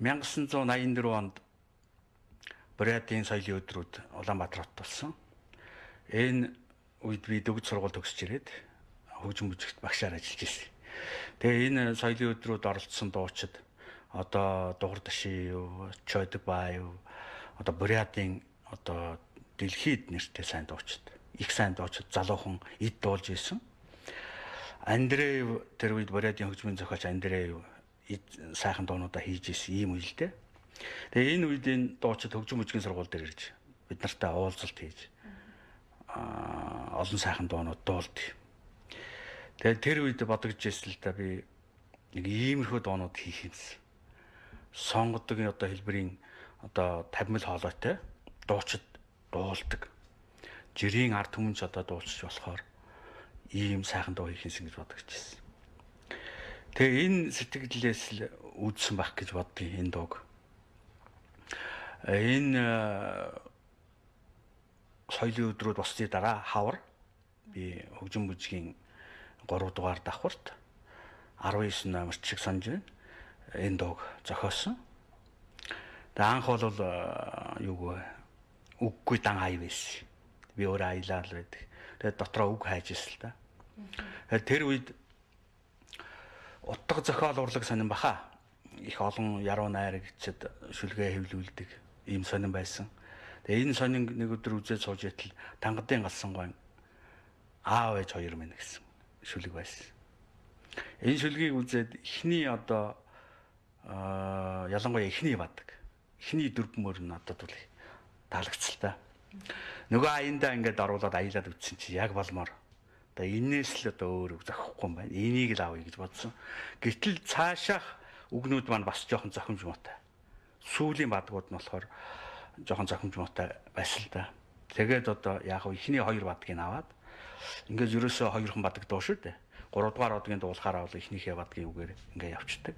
1984 онд Бурятын соёлын өдрүүд Улаанбаатар хотод болсон. Энэ үед би дөгд сургууль төгсөж ирээд хөгжим бүжигт багшаар ажиллаж ирсэн. Тэгээ энэ соёлын өдрүүд оролцсон дуучид одоо Дугардашив, Чойдогбаев, одоо Бурятын одоо дэлхийд нэртэй сайн дуучид, их сайн дуучид залуухан эд дуулж исэн. Андреев тэр үед Бурятын хөгжмийн зохиолч Андреев эд сайхан дуунуудаа хийж исэн ийм үе л дээ. Тэгээ энэ үед энэ дуучид хөгжим бүжгийн сургууль дээр ирж бид нартай уулзалт хийж олон сайхан дуунууд дуулд. Тэгээ тэр үед бодогдож ирсэн л да, би нэг иймэрхүү дуунууд хийх юмсан. Сонгодог одоо хэлбэрийн одоо тавимл хоолойтой дуучид дуулдаг. Жирийн ард түмэн ч одоо дуулчих болохоор ийм сайхан дуу хийх юмсан гэж бодогдож ирсэн. Тэгээ энэ сэтгэлээс л үүдсэн байх гэж боддیں۔ Энэ дууг. Энэ соёлын өдрүүд болсны дараа хавар би хөгжим бүжгийн 3 дугаар давхарт 19 номерт шиг санаж байна. Энэ дууг зохиосон. Тэгээ анх бол юугүй үггүй дан ая байсан. Би өөрөө аялал байдаг. Тэгээд дотроо үг хайж ирсэн л та. Тэгээд тэр үед утга зохиол урлаг сонирн баха. Их олон яруу найрагчид шүлгээ хэвлүүлдэг ийм сонирн байсан. Тэгээ энэ сонин нэг өдөр үзээд сууж итэл тангадын галсангой аав ээж хоёр минь гэсэн шүлэг байсан. Энэ шүлгийг үзээд эхний одоо ялангуяа эхний бадаг. Эхний дөрвөн мөр надад бол таалагдсан л та. Нөгөө аяндаа ингээд оруулаад аялаад үтсэн чи яг болмоор. Одоо энээс л одоо өөр үг зохихгүй юм байна. Энийг л авъя гэж бодсон. Гэтэл цаашаах үгнүүд маань бас жоохон зохимж муутай. Сүүлийн бадгууд нь болохоор жоохон зохимж муутай байсан л да. Тэгээд одоо яг эхний хоёр бадгийг аваад ингээд ерөөсөө хоёрхан бадаг дуу шүү дээ. 3 дугаар бадгийн дуулахаараа бол эхнийхээ бадгийн үгээр ингээд явцдаг.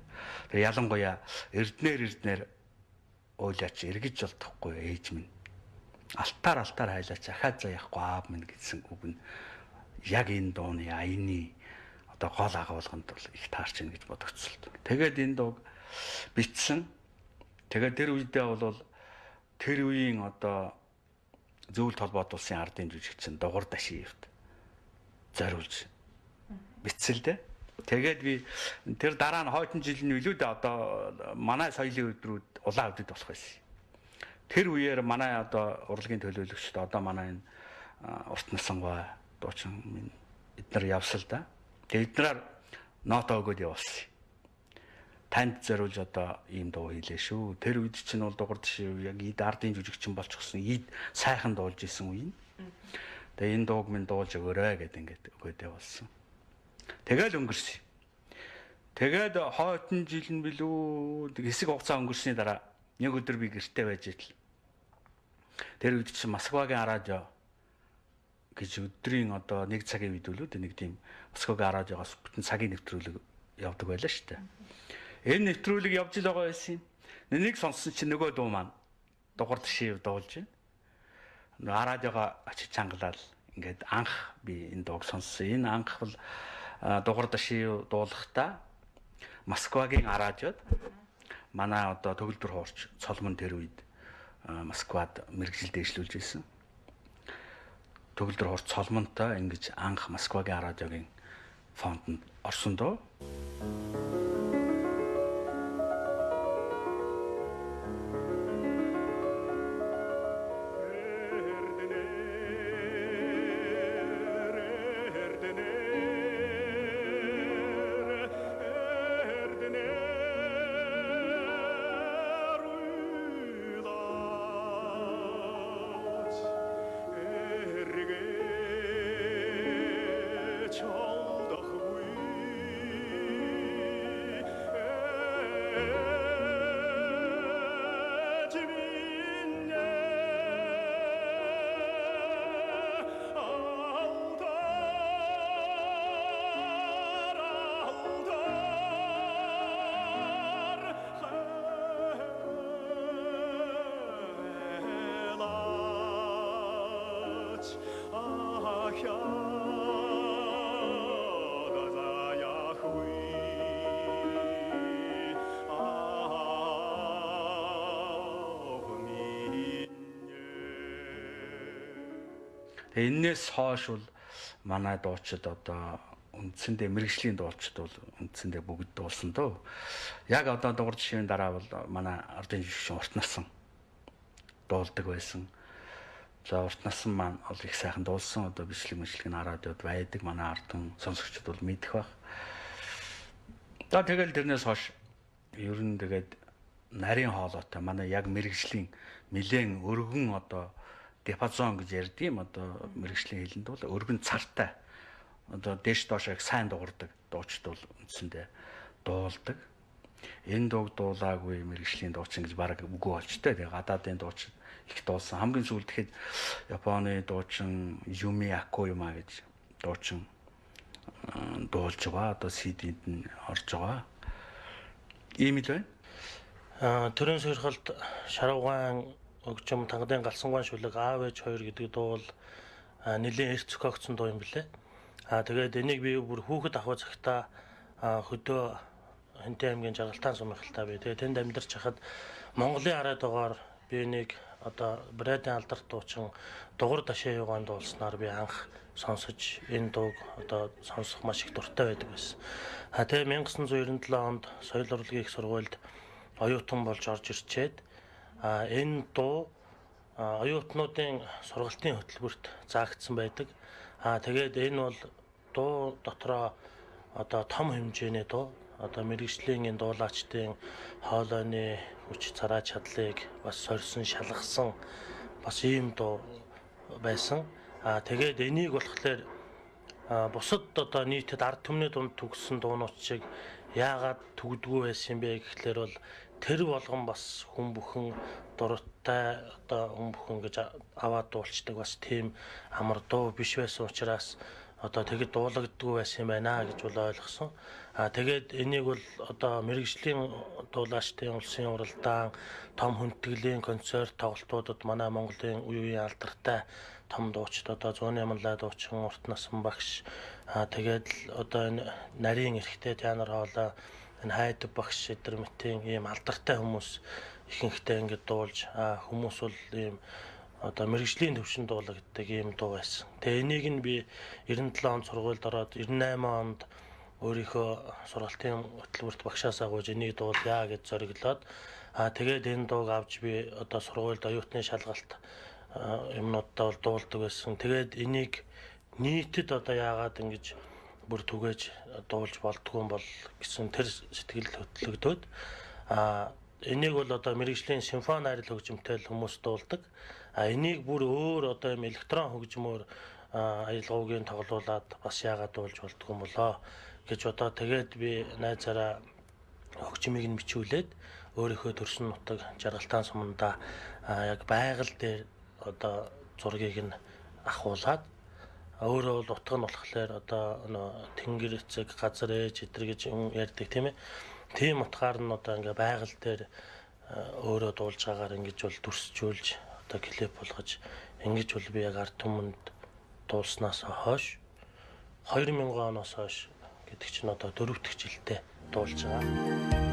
Тэгээ ялангуяа эрднээр уйлаач эргэж олдохгүй ээж минь. Алтаар хайлаач ахаад заяахгүй аав минь гэсэн үг нь яг энэ дууны аяны одоо гол агуулганд бол их таарч ийн гэж бодогдсон. Тэгээд энэ дууг бичсэн. Тэгээд тэр үедээ бол тэр үеийн одоо зөвлөлт холбоот улсын ардын жүжигчин Дугар Дашиевт зориулж бичсэн л дээ. Тэгээд би тэр дараа нь хойтон жил нь илүү дээ одоо манай соёлын өдрүүд улаан өдөд болох байсан. Тэр үеэр манай одоо урлагийн төлөөлөгчд одоо манай энэ урт насангой дуучин минь эднэр явсан л да. Тэгээд эднэрээр нота өгөөд явуулсан. Танд зориулж одоо ийм дуу хийлээ шүү. Тэр үед чинь бол Дугар Дашиев яг эд ардын жүжигчин болчихсон. Эд сайхан дуулж исэн үе. Тэгээ энэ дууг минь дуулж өгөөрэй гэд ингээд өгөөд явуулсан. Тэгэл өнгөрсөн. Тэгээд хойтон жил нь билүү хэсэг хугацаа өнгөрсний дараа нэг өдөр би гэрте байж итэл тэр үед чинь Москвагийн радио гэж өдрийн одоо нэг цагийн үед үлээ нэг тийм Москвагийн радиогоос бүтэн цагийн нэвтрүүлэг явдаг байлаа шүү дээ. Энэ нэвтрүүлэг явж л байгаа байсан юм. Нэг сонссон чинь нөгөө дуу маань Дугар Дашиев дуулж байна. Радиогоо очиж чангалаад ингээд анх би энэ дууг сонссон. Энэ анх бол Дугар Дашиев дуулахдаа Москвагийн радиод манай одоо төгөлдөр хуурч Цолмон тэр үед Москвад мэргэжил дэвшлүүлж ирсэн. Төгөлдөр хуурч Цолмонтой ингэж анх Москвагийн радиогийн фондонд орсон доо. Тэгээ энээс хойш бол манай дуучид одоо үндсэндээ мэрэгжлийн дуулчид бол үндсэндээ бүгд дуулсан дөө. Яг одоо дугуйр жишээний дараа бол манай ардын жишгэн урт насан дуулдаг байсан. За урт насан маань бол их сайхан дуулсан. Одоо бичлэг мэтлэг нь радиод байдаг. Манай ардын сонсогчид бол мэдэх байх. За тэгэл тэрнээс хойш ер нь тэгээд нарийн хоолойтой манай яг мэрэгжлийн нэлээн өргөн одоо диапазон гэж ярьдаг юм, одоо мэрэгжлийн хэлэнд бол өргөн цартай одоо дээш доош их сайн дуурдаг дуучид бол үндсэндээ дуулдаг. Энэ дууг дуулаагүй мэрэгжлийн дуучин гэж бараг үгүй болчтой. Тэгээ гадаадын дуучид их дуулсан. Хамгийн сүүлд тэгэхэд Японы дуучин Юми Акуюма гэж дуучин дуулж байгаа. Одоо CD-д нь орж байгаа. Ийм л байна. Төрийн сойрхолд Шарвгаан өгчм тангадын галсангуан шүлэг аав ээж хоёр гэдэг дуу бол нэлээд эрт зохиогдсон дуу юм билээ. Тэгээд энийг би бүр хүүхэд ахуй цагтаа хөдөө Хэнтэй аймгийн Жаргалтаан сумынхалтай би. Тэгээд тэнд амьдарч хахад Монголын арай дугаар би нэг одоо Брэдийн алдарт дуучин Дугуйр Дашааюгаан дуулснаар би анх сонсож энэ дууг одоо сонсох маш их дуртай байдаг байсан. Тэгээ 1997 онд соёл урлагийн их сургуульд оюутан болж орж ирчээд энэ дуу оюутнуудын сургалтын хөтөлбөрт заагдсан байдаг. Тэгээд энэ бол дуу дотроо одоо том хэмжээний дуу, одоо мэрэгжлийн энэ дуулаачдын хоолойны хүч царай чадлыг бас сорьсон, шалгасан бас ийм дуу байсан. Тэгээд энийг болохоор бусад одоо нийтэд ард түмний дунд түгсэн дуунууд шиг яагаад түгдгүү байсан юм бэ гэхлээр бол тэр болгон бас хүн бүхэн дуртай одоо хүн бүхэн гэж аваад дуулцдаг бас тийм амар дуу биш байсан учраас одоо тэгэд дуулагддаггүй байсан юм байна гэж бол ойлгосон. Тэгээд энийг бол одоо мэрэгжлийн дуулаачдын улсын уралдаан, том хүндэтгэлийн концерт тоглолтуудад манай Монголын үе үеийн алдартай том дуучид одоо зууны манлай дуучин урт насан багш, тэгээд л одоо энэ нарийн эрхтэй теанар хоолой энэ хайд багш эдэр мэтийн ийм алдартай хүмүүс ихэнхдээ ингэж дуулж, хүмүүс бол ийм одоо мэрэгжлийн төвшөнд дуулагддаг ийм дуу байсан. Тэгээ энийг нь би 97 онд сургуульд ороод 98 онд өөрийнхөө сургалтын хөтөлбөрт багшаас агуулж энийг дуулъя гэж зориглоод, тэгээд энэ дууг авч би одоо сургуульд оюутны шалгалт юмнуудаа бол дуулдаг байсан. Тэгээд энийг нийтэд одоо яагаад ингэж бүр түгээж дуулж болдгоо юм бол гэсэн тэр сэтгэл хөдлөгдөөд, энийг бол одоо мэрэгжлийн симфони арил хөгжимтэй л хүмүүс дуулдаг. Энийг бүр өөр одоо юм электрон хөгжмөөр аялгаугийн тоглуулад бас яагаад дуулж болдгоо юм болоо гэж одоо тэгээд би найзаараа хөгжмийг нь бичүүлээд өөрийнхөө төрсөн нутаг Жаргалтаан сумандаа яг байгаль дээр одоо зургийг нь ахуулаад, өөрөө бол утга нь болохоор одоо нөө тэнгэр эцэг, газар ээж эдэр гэж юм ярьдаг тийм ээ. Тийм утгаар нь одоо ингээ байгаль дээр өөрөө дуулж байгаагаар ингэж бол дүрсжүүлж одоо клип болгож ингэж бол би яг ард түмэнд дуулснаас хойш 2000 оноос хойш гэдэг чинь одоо 4 дахь жилдээ дуулж байгаа.